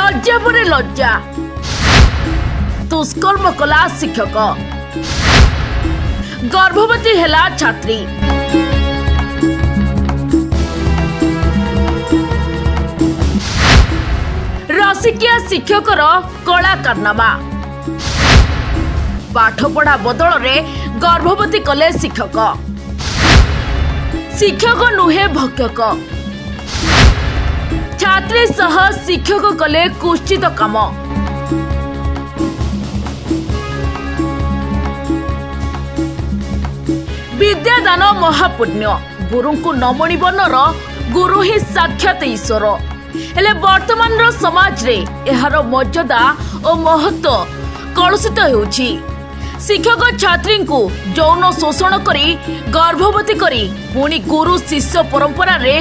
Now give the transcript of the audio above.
ଲଜ୍ଜା ପରେ ଲଜ୍ଜା। ଦୁଷ୍କର୍ମ କଲା ଶିକ୍ଷକ, ଗର୍ଭବତୀ ହେଲା ଛାତ୍ରୀ। ରସିକିଆ ଶିକ୍ଷକର କଳା କାରନାମା। ପାଠପଢା ବଦଳରେ ଗର୍ଭବତୀ କଲେ ଶିକ୍ଷକ। ଶିକ୍ଷକ ନୁହେଁ, ଭକ୍ଷକ। ଛାତ୍ରୀ ସହ ଶିକ୍ଷକ କଲେ କୁତ୍ସିତ କାମ। ବିଦ୍ୟାଦାନ ମହାପୁଣ୍ୟ। ଗୁରୁଙ୍କୁ ନମଣିବ ନର, ଗୁରୁ ହିଁ ସାକ୍ଷାତ ଈଶ୍ୱର। ହେଲେ ବର୍ତ୍ତମାନର ସମାଜରେ ଏହାର ମର୍ଯ୍ୟାଦା ଓ ମହତ୍ଵ କଳୁଷିତ ହେଉଛି। ଶିକ୍ଷକ ଛାତ୍ରୀଙ୍କୁ ଯୌନ ଶୋଷଣ କରି ଗର୍ଭବତୀ କରି ପୁଣି ଗୁରୁ ଶିଷ୍ୟ ପରମ୍ପରାରେ